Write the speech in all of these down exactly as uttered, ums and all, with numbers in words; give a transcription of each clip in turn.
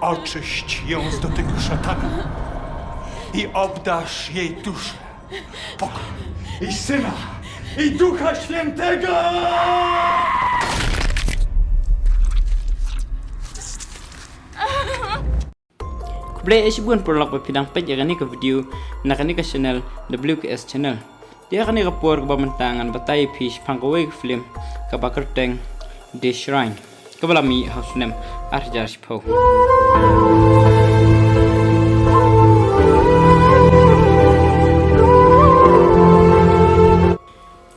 Oczyść ją z dotyku szatana i obdarz jej duszę pokój i Syna, i Ducha Świętego! Khublei shibun paralok ba phi dang peit ïa kane ka video na kane ka channel, W K S channel. Te ha kane ka por kaba mynta ngan batai ïa phi shaphang kawei ka film kaba kyrteng The Shrine, kaba la mih ha u snem ar hajar shiphew.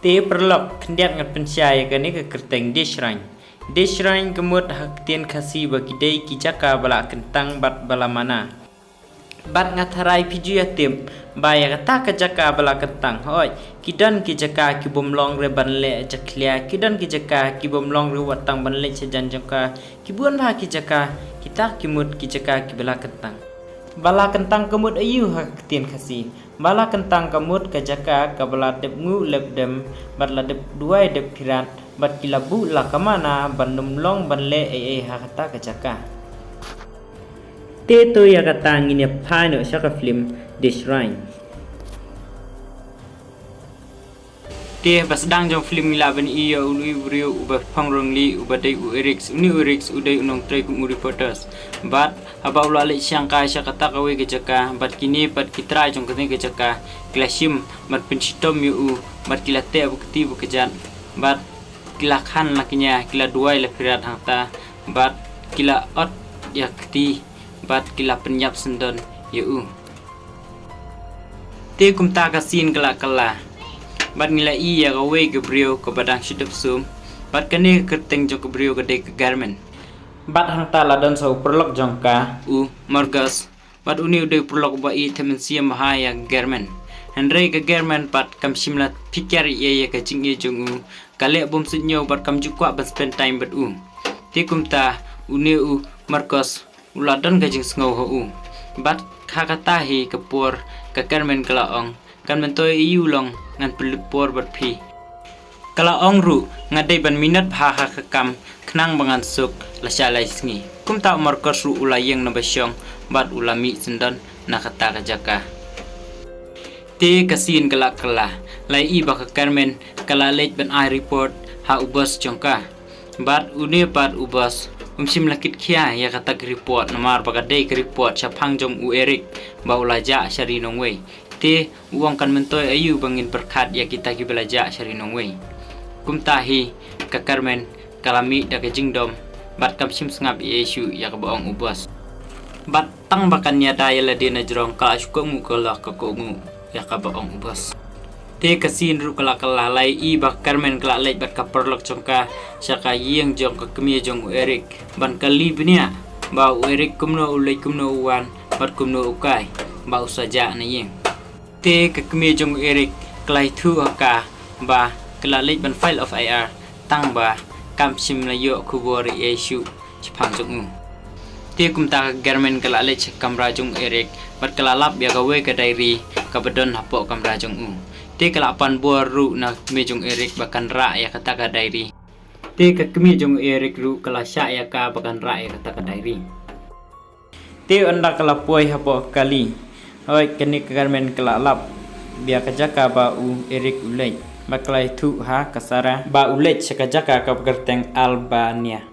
Te paralok, khyndiat ngan pynshai ïa kane ka kyrteng The Shrine. The Shrine ka mut ha ka ktien Khasi ba ki dei ki jaka ba la kyntang bad ba la mana. Bad nga tharai phi ju ïa tip ba ïa kata ka jaka ba la kyntang, hooid, ki don ki jaka ki bym long re ban leh jakhlia, ki don ki jaka ki bym long re wat tang ban leit sha jan jong ka, ki bun bha ki jaka, kita ki mut ki jaka kiba la kyntang. Ba la kyntang ka mut aïu ha ka ktien Khasi? Ba la kyntang ka mut ka jaka kaba la dep nguh lep dem bad la dep duwai dep phirat, bad ki la buh la ka mana ban ym long ban leh ei ei ha kata ka jaka. Te to ïa kata ngin ïa phai noh sha ka film The Shrine. Te ba sdang jong film ngi lah ban ïohi ïa u lui briew uba phong rong lieh uba dei u Eric. Une u Eric u dei u nongtrei kum u reporters. Bad haba u la leit shangkai sha kata kawei ka jaka bad kine pat ki trai jong kane ka jaka ki la shim bad pynshitom ïa u bad ki la teh ba kti ba kjat bad ki la khan la kñia, ki la duwai la phirat hangta bad ki la ot ïa kti bad ki la pynïap syndon ïa u. Te kumta ka scene ka la kylla bad ngi la ïohi ïa kawei ka briew kaba dang shu dep sum bad kane ka kyrteng jong ka briew ka dei ka Carmen. Bad hangta la don sa u paralok jong ka, u Marcus. Bad une u dei u paralok uba ïeit them mynsiem bha ïa ka Carmen. Hynrei ka Carmen pat kam shym la phikir ïa ïa ka jingïeit jong u. Ka leh bym suidñiew bad kam ju kwah ban spend time bad u. Te kumta une u Marcus u la don ka jingsngew ha u. Bad ha kata hi ka por ka Carmen ka la ong, kan myntoi aïu long ngan pynlut por bad phi. Ka la ong ruh, nga dei ban minot bha ha ka kam khnang ba ngan suk lashai lai sngi. Kumta u Marcus ruh u la ïeng na ba shong bad u la mih syndon na kata ka jaka. Te ka scene ka la kylla, la ïohi ba ka Carmen ka la leit ban ai report ha u boss jong ka. Bad une pat u boss um shym la kit khia ïa kata ka report namar ba ka dei ka report shaphang jong u Eric ba u la jah sha ri nongwei. Te u ong kan myntoi aïu ba ngin pyrkhat ïa kita kiba la jah sha ri nongwei. Kumta hi ka Carmen ka la mih da ka jingdom bad kam shym sngap ei ei shuh ïa kaba ong u boss. Bad tang ba kan ïada ïa lade na jrong ka la shu kohnguh ka la ka kohnguh ïa kaba ong u boss. Te ka scene ruh ka la kylla, la ïohi ba ka Carmen ka la leit bad ka paralok jong ka sha ka ïing jong ka kmie jong u Eric ban kylli bniah ba u Eric kumno u leit kumno u wan bad kumno u kai ba u sa jah na ïing. Te ka kmie jong u Eric ka la ïathuh ha ka ba ka la leit ban file F I R tang ba kam shym la ïoh khubor ei ei shuh shaphang jong u. Te kumta ka Carmen ka la leit sha kamra jong u Eric bad ka la lap ïa kawei ka diary kaba don hapoh kamra jong u. Te ka la pan bor ruh na ka kmie jong u Eric ba kan rah ïa kata ka diary. Te ka kmie jong u Eric ruh ka la shah ïa ka ba kan rah ïa kata ka diary. Te ynda ka la poi hapoh ka kali, hooid, kane ka Carmen ka la lap ïa ka jaka ba u Eric u leit bad ka la ïathuh ha ka Sarah ba u leit sha ka jaka kaba kyrteng Albania.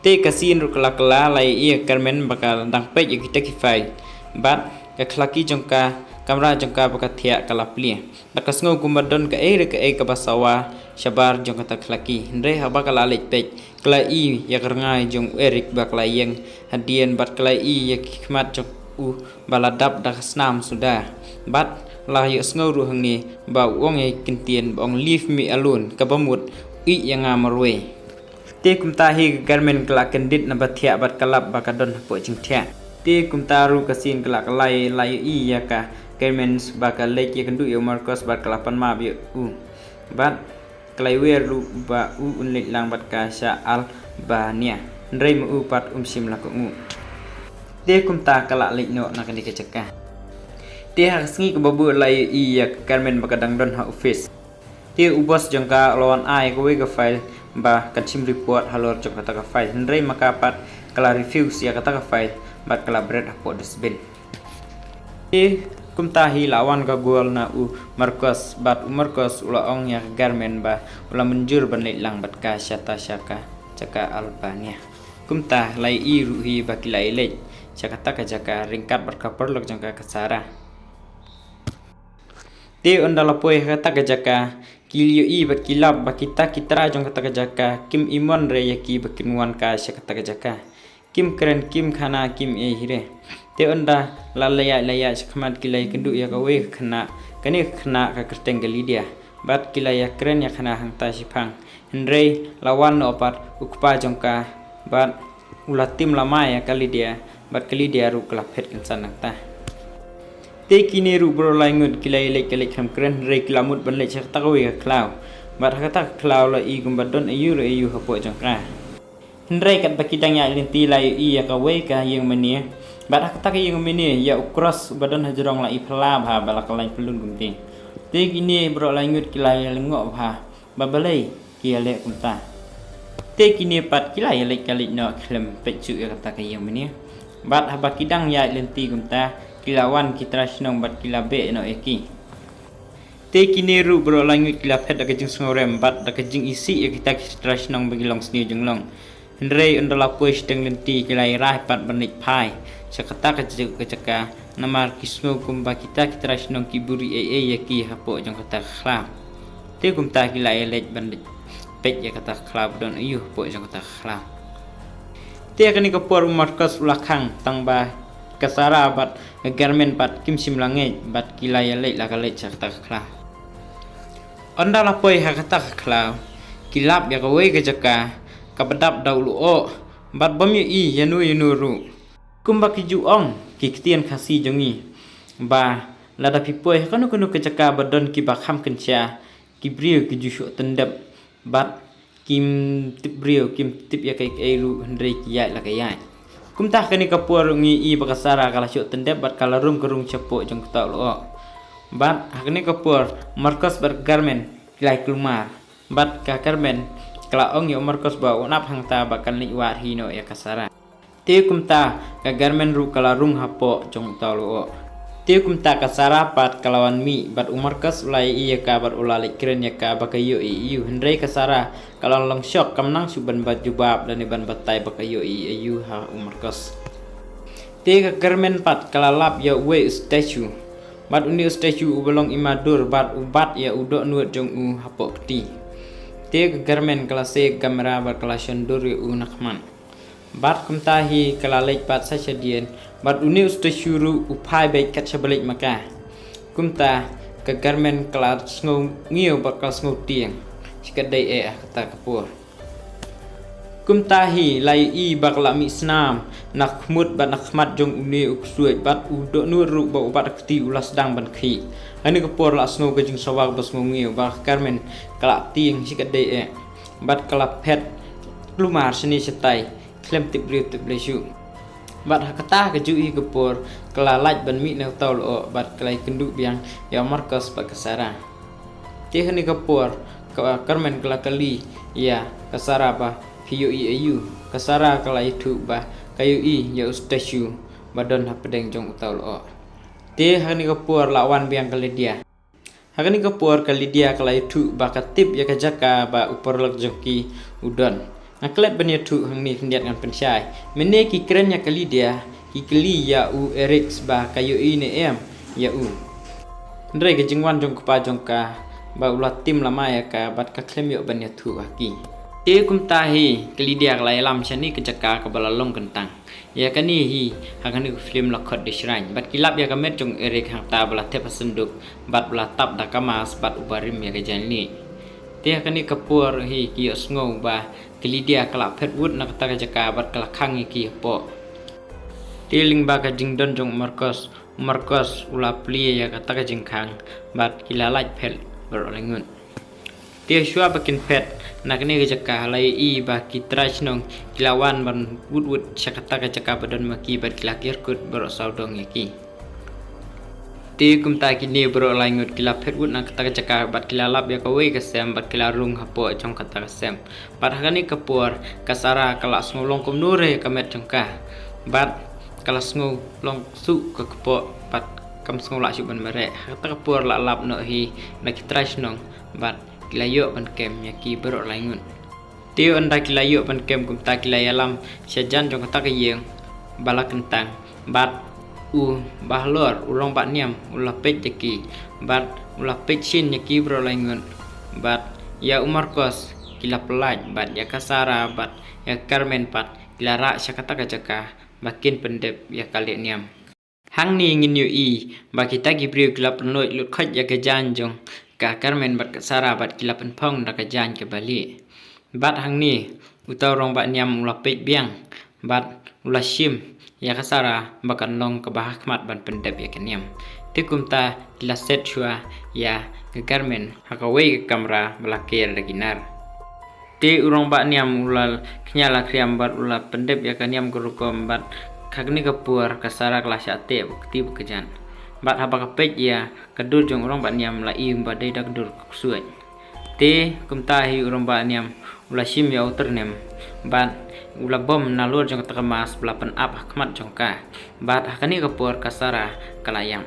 Te ka scene ruh ka la kylla, la ïohi ïa ka Carmen ba ka dang peit ïa kita ki file bad ka khlaki jong ka, kamra jong ka ba ka thiah ka la plie. Bad ka sngew kumba don kaei re kaei kaba sawa shabar jong kata ka khlaki. Hynrei haba ka la leit peit, ka la ïohi ïa ka rngai jong u Eric ba ka la ïeng hadien bad ka la ïohi ïa ki khmat jong u ba la dap da ka snam suda. Bad la ïohsngew ruh hangne ba u ong ïa ki ktien ba ong leave me alone, kaba mut ïeh ïa nga marwei. Te kumta hi ka Carmen ka la kyndit na ba thiah bad ka lap ba ka don hapoh jingthiah. Te kumta ruh ka scene ka la kylla, la ïohi ïa ka Carmen ba ka leit ïakynduh ïa u Marcos bad ka la pan map ïa u. Bad ka la ïawer ruh ba u un leit lang bad ka sha Albania. Hynrei ma u pat um shym la kohnguh. Te kumta ka la leit noh na kane ka jaka. Te ha ka sngi kaba bud la ïohi ïa ka Carmen ba ka dang don ha office. Te u boss jong ka u la wan ai kawei ka file ba kan shim report halor jong kata ka file. Hynrei ma ka pat ka la refuse ïa kata ka file bad ka la bret hapoh dustbin. Te kumta hi la wan ka gual na u Marcos bad u Marcos u la ong ïa ka Carmen ba u la mynjur ban leit lang bad ka sha ta sha ka jaka Albania. Kumta la ïohi ruh hi ba ki la ïaleit sha kata ka jaka ryngkat bad ka paralok jong ka, ka Sara. Te ynda la poi ha kata ka jaka ki ïohi bad ki lap ba kita ki trai jong kata ka jaka kim ïamon re ïa ki ba kin wan kai sha kata ka jaka. Kim kren, kim khana, kim ïa hi re. Te ynda la ïaid la ïaid shakhmat ki la ïakynduh ïa kawei ka khynnah, kane ka khynnah ka kyrteng ka Lydia. Bad ki la ïakren ïakhana hangta shiphang. Hynrei la wan noh pat u kpa jong ka bad u la tim lamai ïa ka Lydia bad ka Lydia ruh ka la phet kynsan nangta. Te kine ruh baroh lai ngut ki la ïaleit ka leit khlem kren, hynrei ki la mut ban leit sha kata kawei ka khlaw. Bad ha kata ka khlaw la i kumba don aiu re aiu hapoh jong ka. Hynrei katba ki dang ïaid lynti la ïohi ïa kawei ka ïing mane. Bad ha kata ka ïing mane ïa u cross uba don hajrong la i phylla bha ba la kylla pyllun kumta. Te kine baroh lai ngut ki la ïalyngngoh bha ba balei ki ïaleh kumta. Te kine pat ki la ïaleit ka leit noh khlem peit shuh ïa kata ka ïing mane. Bad haba ki dang ïaid lynti kumta ki la wan ki trai shnong bad ki la beh noh ïa ki. Te kine ruh baroh lai ngut ki la phet da ka jingsngewrem bad da ka jingisih ïa kita ki trai shnong ba ki long sniew jinglong. Hynrei ynda la poi shiteng lynti ki la rai pat ban leit phai sha kata ka jaka, ka jaka namar ki sngew kumba kita ki trai shnong ki buhrieh ei ei ïa ki hapoh jong kata ka khlaw. Te kumta ki la ïaleit ban leit peit ïa kata ka khlaw ba don aiu hapoh jong kata ka khlaw. Te ha kane ka por u Marcos u la khang tang ba ka Sara bad ka Carmen pat kim shym la ngeit bad ki la ïaleit la ka leit sha kata ka khlaw. Ynda la poi ha kata ka khlaw ki lap ïa kawei ka jaka kaba dap da u lyoh bad bym ïohi ïano ïano ruh. Kumba ki ju ong ki ktien Khasi jong ngi ba lada phi poi ha kano kano ka jaka ba don kiba kham kynsha, ki briew ki ju shoh tyndep bad kim tip briew, kim tip ïa kaei kaei ruh, hynrei ki ïaid la ka ïaid. Kumta ha kane ka por ngi i ba ka Sara ka la shoh tyndep bad ka la rung ka rung shapoh jong kata u lyoh. Bad ha kane ka por Marcos bad ka Carmen ki la ïa kulmar. Bad ka Carmen ka la ong ïa u Marcos ba un ap hangta ba kan leit wad hi noh ïa ka Sara. Te kumta ka Carmen ruh ka la rung hapoh jong uta u lyoh. Te kumta ka Sara pat ka la wan mih bad u Marcos u la ïohi ïa ka bad u la leit kren ïa ka ba ka ïohi aiu, hynrei ka Sara ka la long shock, kam nang shuh ban bat jubab lane ban batai ba ka ïohi aiu ha u Marcos. Te ka Carmen pat ka la lap ïa uwei u statue. Bad une u statue uba long i madur bad u bat ïa u dohnud jong u hapoh kti. Te ka Carmen ka la sei ka kamera bad ka la shon dur ïa u na khmat. Bad kumta hi ka la leit pat sa shadien bad une u statue ruh u phai beit kat shaba leit ma ka. Kumta ka Carmen ka la sngewngiew bad ka la sngewtieng. Shi ka dei eh ha kata ka por. Kumta hi la ïohi ba ka la mih snam na khmut bad na khmat jong une u ksuid bad u dohnud ruh ba u bat kti u la sdang ban khih. Hangne ka por la sngew ka jingsawa ba sngewngiew ba ka Carmen ka la tieng shi ka dei eh. Bad ka la phet kulmar shane shatai khlem tip briew tip Blei shuh. Bad ha kata ka juh hi ka por ka la lait ban mih na uta u lyoh bad ka la ïakynduh biang ïa u Marcos bad ka Sara. Te hangne ka por ka Carmen ka la kylli ïa ka Sara ba phi ïohi aiu. Ka Sara ka la ïathuh ba ka ïohi ïa u statue ba don hapdeng jong uta u lyoh. Te hangne ka por la wan biang ka Lydia. Hangne ka por ka Lydia ka la ïathuh ba ka tip ïa ka jaka ba u paralok jong ki u don. Nga klet ban ïathuh hangne khyndiat ngan pynshai. Mynne ki kren ïa ka Lydia ki kylli ïa u Eric ba ka ïohi ne em ïa u. Hynrei ka jingwan jong u kpa jong ka ba u la tim lama ïa ka bad ka khlem ïoh ban ïathuh ha ki. Te kumta hi ka Lydia ka la ïalam shane ka jaka kaba la long kyntang. Ïa kane hi ha kane ka film la khot The Shrine bad ki lap ïa ka met jong u Eric hangta ba la thep ha synduk bad ba la tap da ka mask bad u barim ïa ka jaiñ lieh. Te ha kane ka por hi ki ïohsngew ba ka Lydia ka la phet wut na kata ka jaka bad ka la khang ïa ki hapoh. Te lyngba ka jingdon jong u Marcos, u Marcos u la plie ïa kata ka jingkhang bad ki la lait phet baroh lai ngut. Te shuwa ba kin phet na kane ka jaka la ïohi ba ki trai shnong ki la wan ban wut wut sha kata ka jaka ba don ma ki bad ki la kyrkut baroh sawdong ïa ki. Te kumta kine baroh lai ngut ki la phet wut na kata ka jaka bad ki la lap ïa kawei ka sem bad ki la rung hapoh jong kata ka sem. Bad ha kane ka por ka Sara ka la sngew long kumno re ka met jong ka. Bad ka la sngew long suk ka kpoh bad kam sngew lah shuh ban mareh. Ha kata ka por la lap noh hi na ki trai shnong bad ki la ïoh ban kem ïa ki baroh lai ngut. Te ynda ki la ïoh ban kem kumta ki la ïalam sha jan jong kata ka ïing ba la kyntang. Bad u Bahalor, u Rangbah Niam, u la peit ïa ki. Bad u la peit shin ïa ki baroh lai ngut. Bad ïa u Marcos ki la pyllait bad ïa ka Sara bad ïa ka Carmen pat ki la rah sha kata ka jaka ba kin pyndep ïa ka lehniam. Hangne ngin ïohi ba kita ki briew ki la pynnoh lut khoit ïa ka jan jong ka Carmen bad ka Sara bad ki la pynphong da ka jan kaba lieh. Bad hangne uta u Rangbah Niam u la peit biang bad u la shim ïa ka Sara ba kan long kaba ha khmat ban pyndep ïa ka niam. Te kumta ki la set shuwa ïa ka Carmen ha kawei ka kamra ba la ker da ki nar. Te u Rangbah Niam u la khñiang la khriam bad u la pyndep ïa ka niam ka rukom bad ha kane ka por ka Sara ka la shah teh bad ka kti bad ka jan. Bad haba ka peit ïa ka dur jong u Rangbah Niam la i ba dei da ka dur ka ksuid. Te kumta hi u Rangbah Niam u la shim ïa u tyrnem bad u la bom na lur jong kata ka mask ba la pynap ha khmat jong ka. Bad ha kane ka por ka Sara ka la ïap.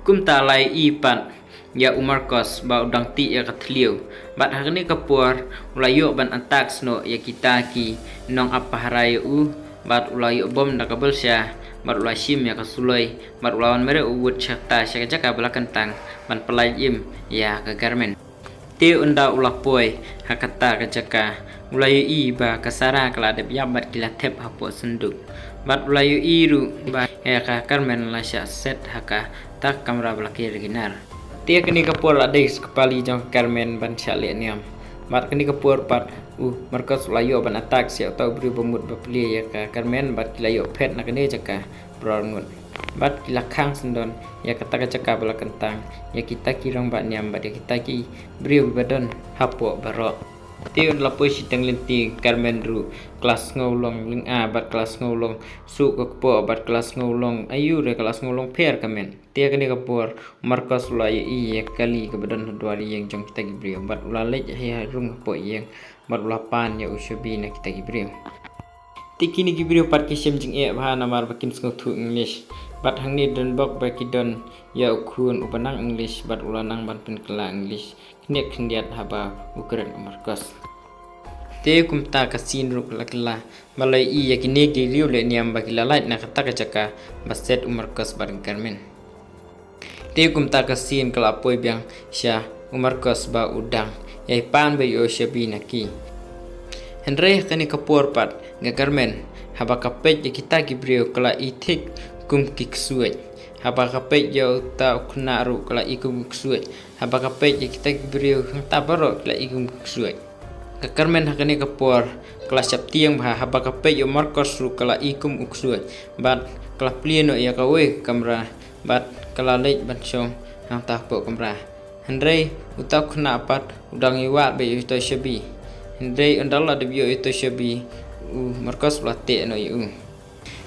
Kumta la ïohi pat ïa u Marcos ba u dang tih ïa ka thliew. Bad ha kane ka por u la ïoh ban attack noh ïa kita ki nongap pahara ïa u. Bad u la ïoh bom da ka belsha bad u la shim ïa ka suloi. Bad u la wan mareh u wut sha kata sha ka jaka ba la kyntang ban pyllait im ïa ka Carmen. Te ynda u la poi ha kata ka jaka u la ïohi ba ka Sara ka la dep ïap bad ki la thep hapoh synduk. Bad u la ïohi ruh ba ïa ka Carmen la shah set ha kata ka kamra ba la ker da ki nar. Te ha kane ka por la dei sa ka pali jong ka Carmen ban shah lehniam. Bad kane ka por pat u Marcos u la ïoh ban attack sha uta u briew ba mut ba plie ïa ka Carmen bad ki la ïoh phet na kane ka jaka baroh ngut. Bad ki la khang syndon ïa kata ka jaka ba la kyntang ïa kita ki Rangbah Niam bad ïa kita ki briew ba don hapoh baroh. Te ynda la poi shiteng lynti ka Carmen ruh ka la sngew long lynga bad ka la sngew long suk ka kpoh bad ka la sngew long aïu re ka la sngew long pher ka met. Te ha kane ka por u Marcos u la ïohi ïa ka kali kaba don ha dwar ïing jong kita ki briew bad u la leit ha rung hapoh ïing bad u la pan ïa u shabi na kita ki briew. Te kine ki briew pat ki shem jingeh bha namar ba kim sngewthuh English. Bad hangne don bok ba ki don ïa u khun uba nang English bad u la nang ban pynkylla English khyndiat khyndiat haba u kren u Marcos. Te kumta ka scene ruh ka la kylla ba la ïohi ïa kine ki briew lehniam ba ki la lait na kata ka jaka ba set u Marcos bad ka Carmen. Te kumta ka scene ka la poi biang sha u Marcos ba u dang ïai pan beit ïa u shabi na ki. Hynrei ha kane ka por pat ka Carmen haba ka peit ïa kita ki briew ka la i thik kum ki ksuid. Haba ka peit ïa uta u khynnah ruh ka la i kum ki ksuid. Haba ka peit ïa kita ki briew hangta baroh ka la i kum ki ksuid. Ka Carmen ha kane ka por ka la sheptieng bha haba ka peit ïa u Marcos ruh ka la i kum u ksuid. Bad ka la plie noh ïa kawei ka kamra bad ka la leit ban shong hangta hapoh kamra. Hynrei uta u khynnah pat u dang ïa wad beit ïa uta u shabi. Hynrei ynda la dep ïoh ïa uta u shabi u Marcos u la teh noh ïa u.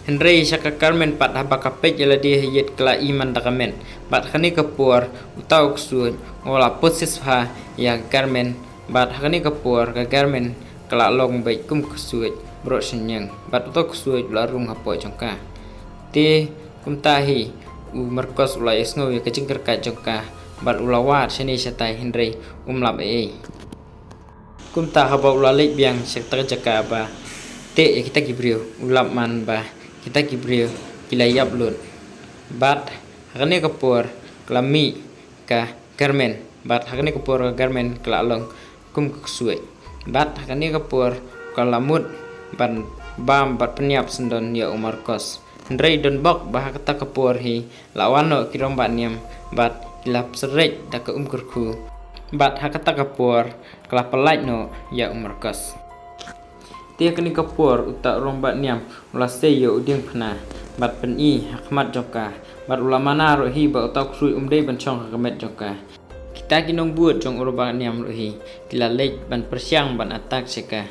Hynrei sha ka Carmen pat haba ka peit ïa lade ha ïit ka la i man da ka met. Bad ha kane ka por uta u ksuid u la possess bha ïa ka Carmen. Bad ha kane ka por ka Carmen ka la long beit kum ka ksuid baroh shynñiang. Bad uta u ksuid u la rung hapoh jong ka. Te kumta hi u Marcos u la ïohsngew ïa ka jingkyrkhat jong ka bad u la wad shane shatai hynrei um lap ei ei. Kumta haba u la leit biang sha kata ka jaka ba teh ïa kita ki briew u lap man ba kita ki briew ki la ïap lut. Bad ha kane ka por ka la mih ka Carmen bad ha kane ka por ka Carmen ka la long kum ka ksuid. Bad ha kane ka por ka la mut ban bam bad pynïap syndon ïa u Marcos. Hynrei don bok ba ha kata ka por hi la wan noh ki rangbah niam bad ki la pynreit da ka um kyrkhu. Bad ha kata ka por ka la pyllait noh ïa u Marcos. Te ha kane ka por uta u rangbah niam u la sei ïa u diengphna bad pyni ha khmat jong ka bad u la mana ruh hi ba uta u ksuid um dei ban shong ha ka met jong ka. Kita ki nongbud jong u rangbah niam ruh hi ki la leit ban pyrshang ban attack sha ka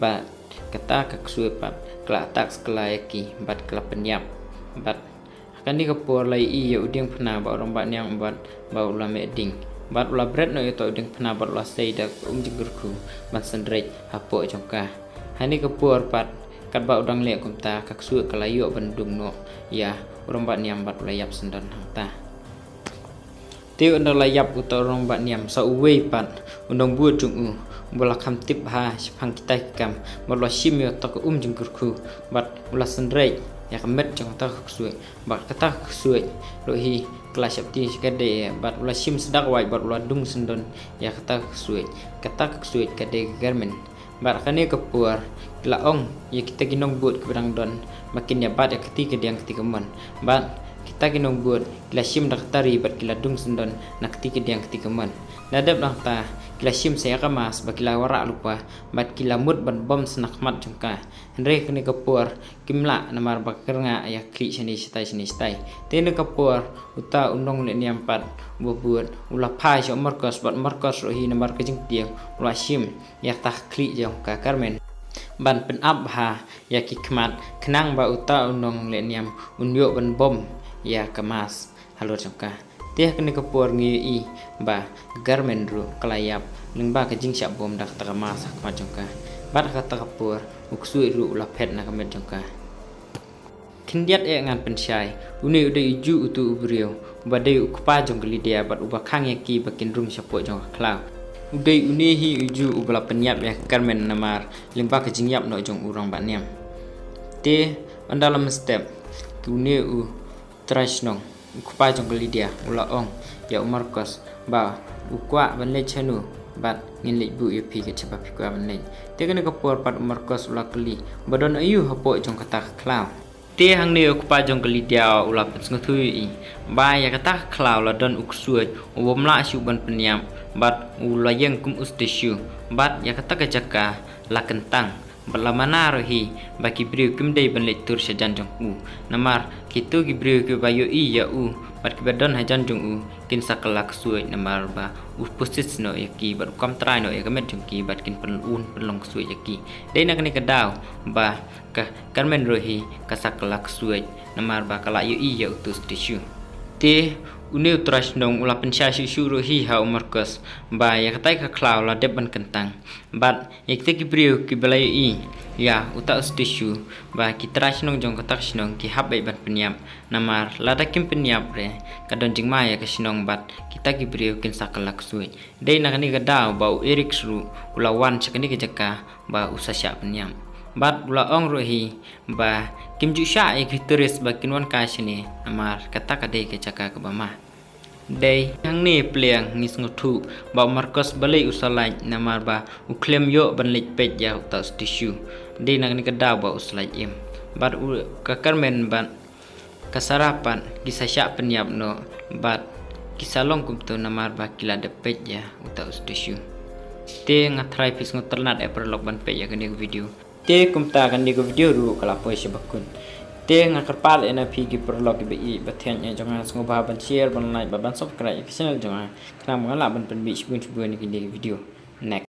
ba Kata ka ksuid pat ka la attack skla ïa ki bad ka la pynïap. Bad ha kane ka por la ïohi ïa u diengphna bad u rangbah niam bad ba u la meh ding. Bad u la bret noh ïa uta u diengphna bad u la sei da ka um jingkyrkhu ban synreit hapoh jong ka. Ha kane ka por pat katba u dang leh kumta ka ksuid ka la ïoh ban dung noh ïa u rangbah niam bad u la ïap syndon hangta. Te ynda la ïap uta u rangbah niam sa uwei pat u nongbud jong u, uba la kham tip bha shaphang kita ki kam, bad u la shim ïa uta ka um jingkyrkhu bad u la synreit ïa ka met jong kata ka ksuid. Bad kata ka ksuid ruh hi ka la sheptieng sha ka dei, bad u la shim sdang wait bad u la dung syndon ïa kata ka ksuid. Kata ka ksuid ka dei ka Carmen. Bad ha kane ka por ki la ong ïa kita ki nongbud kiba dang don ba kin ïa bat ïa kti kadiang kti kamon. Bad kita ki nongbud ki la shim da ka tari bad ki la dung syndon na kti kadiang kti kamon. La dep nangta ki la shim sa ïa ka mask bad ki la wanrah lypa bad ki la mut ban bom sha na khmat jong ka. Hynrei ha kane ka por kim lah namar ba ka kyrngah ïa ka khlieh shane shatai shane shatai. Te ha kane ka por uta u nongleh niam pat uba bud u la phai sha u Marcos bad u Marcos ruh hi namar ka jingtieng u la shim ïa kata ka khlieh jong ka Carmen ban pynap bha ïa ki khmat khnang ba uta u nongleh niam un ïoh ban bom ïa ka mask halor jong ka. Te ha kane ka por ngi ïohi ba ka Carmen ruh ka la ïap lyngba ka jingshah bom da kata ka mask ha khmat jong ka. Bad ha kata ka por u ksuid ruh u la phet na ka met jong ka. Khyndiat eh ngan pynshai, une u dei u juh utu u briew uba dei u kpa jong ka Lydia bad uba khang ïa ki ba kin rung shapoh jong ka khlaw. U dei une hi u juh uba la pynïap ïa ka Carmen namar lyngba ka jingïap noh jong u rangbah niam. Te ynda la mynstep une u trai shnong, u kpa jong ka Lydia u la ong ïa u Marcos ba u kwah ban leit shano bad ngin leit buh ïa phi kat shaba phi kwah ban leit. Te ha kane ka por pat u Marcos u la kylli ba don aïu hapoh jong kata ka khlaw. Te hangne u kpa jong ka Lydia u la pynsngewthuh ïa i ba ïa kata ka khlaw la don u ksuid u bym lah shuh ban pynïap bad u la ïeng kum u statue bad ïa kata ka jaka la kyntang. Bad la mana ruh hi ba ki briew kim dei ban leit tur sha jan jong u. Namar kito ki briew kiba ïohi ïa u bad kiba don ha jan jong u kin sa kylla ksuid namar ba u possess noh ïa ki bad u kam trai noh ïa ka met jong ki bad kin pyn-, un pynlong ksuid ïa ki. Dei na kane ka daw ba ka Carmen ruh hi ka sa kylla ksuid namar ba ka la ïohi ïa utu u statue. Te une u trai shnong u la pynshai shuh shuh ruh hi ha u Marcos ba ïa katai ka khlaw la dep ban kyntang. Bad ïa kita ki briew kiba la ïohi ïa uta u statue ba ki trai shnong jong kata ka shnong ki hap beit ban pynïap namar lada kim pynïap re ka don jingma ïa ka shnong bad kita ki briew kin sa kylla ksuid. Dei na kane ka daw ba u Eric ruh u la wan sha kane ka jaka ba u sa shah pynïap. Bad u la ong ruh hi ba kim ju shah ïa ki tourist ba kin wan kai shane namar kata ka dei ka jaka kaba ma. Dei hangne pliang ngi sngewthuh ba u Marcos balei u sa lait namar ba u khlem ïoh ban leit peit ïa uta u statue. Dei na kane ka daw ba u sa lait im. Bad u, ka Carmen bad ka Sarah pat ki sa shah pynïap noh bad ki sa long kumto namar ba ki la dep peit ïa uta u statue. Te nga tharai phi sngewtynnat eh paralok ban peit ïa kane ka video. Te kumta kane ka video ruh ka la poi sha bakut. Te nga kyrpad eh na phi ki paralok kiba ïeit ba thiang eh jong nga sngewbha ban share, ban like bad ban subscribe ïa ka channel jong nga. Khnang ba ngan lah ban pynbeit shibun shibun ïa kine ki video. Next.